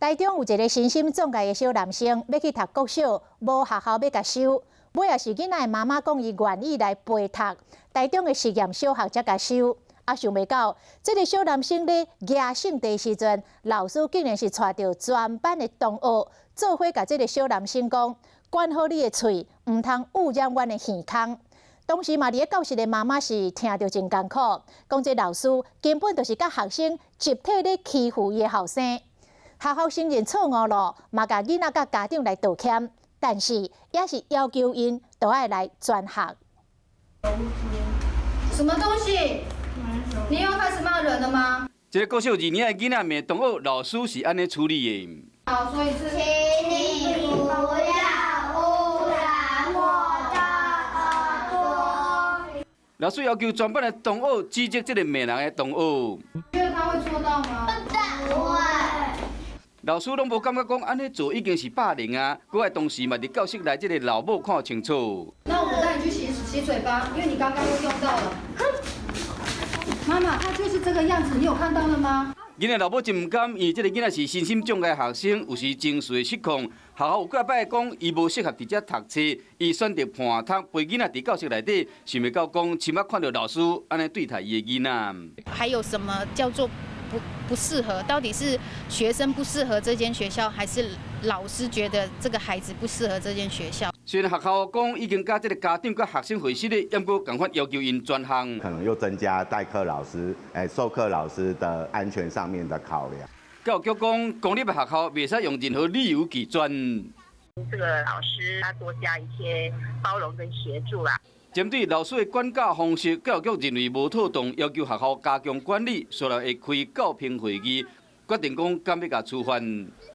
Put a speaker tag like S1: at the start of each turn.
S1: 台中有一个身心障礙的小男生，欲去讀國小，無學校欲共收，尾仔是囡仔的媽媽講伊願意來陪讀，台中的實驗小學才共收。啊，想袂到，這个小男生咧迎聖地時陣，老師竟然是帶著全班的同學，做伙共這个小男生講，管好你的喙，毋通污染阮的耳空。當時嘛佇咧教室的媽媽是聽著真艱苦，講這老師根本就是共學生集體咧欺負伊的後生。學校承認錯誤咯，嘛共囡仔佮家長來道歉，但是也是要求𪜶都愛來轉學。
S2: 什麼東西？你又開始罵人了嗎？
S3: 這个國小二年的囡仔罵同學，老師是按呢處理的。
S2: 好，說一次。
S4: 請你不要污染我的耳朵。
S3: 老師要求全班的同學指責這个罵人的同學。
S2: 你覺得他會做到嗎？
S4: 不會。
S3: 老師攏無感覺講按呢做已經是霸凌啊！閣愛當時嘛佇教室內，這个老母看清楚。
S2: 那我帶你去洗洗嘴巴，因為你剛剛又用到了。媽媽，他就是這個樣子，你有看到了嗎？
S3: 囡仔老母真毋甘，因為這个囡仔是身心障礙學生，有時情緒失控。學校有幾擺講伊無適合佇遮讀冊，伊選擇伴讀，陪囡仔佇教室內底，想袂到講親目看著老師按呢對待伊的囡仔。
S5: 還有什麼叫做不適合？到底是學生不適合這間學校，還是老師覺得這個孩子不適合這間學校？
S3: 雖然學校講已經佮這个家長佮學生會識咧，毋過仝款要求𪜶轉學。
S6: 可能又增加代課老師、授課老師的安全上面的考量。
S3: 教育局講，公立的學校袂使用任何理由拒轉。
S7: 這個老師他多加一些包容跟協助啦。
S3: 針對老師的管教方式，教育局認為無妥當，要求學校加強管理，所以會開教評會議，決定講敢欲共處分。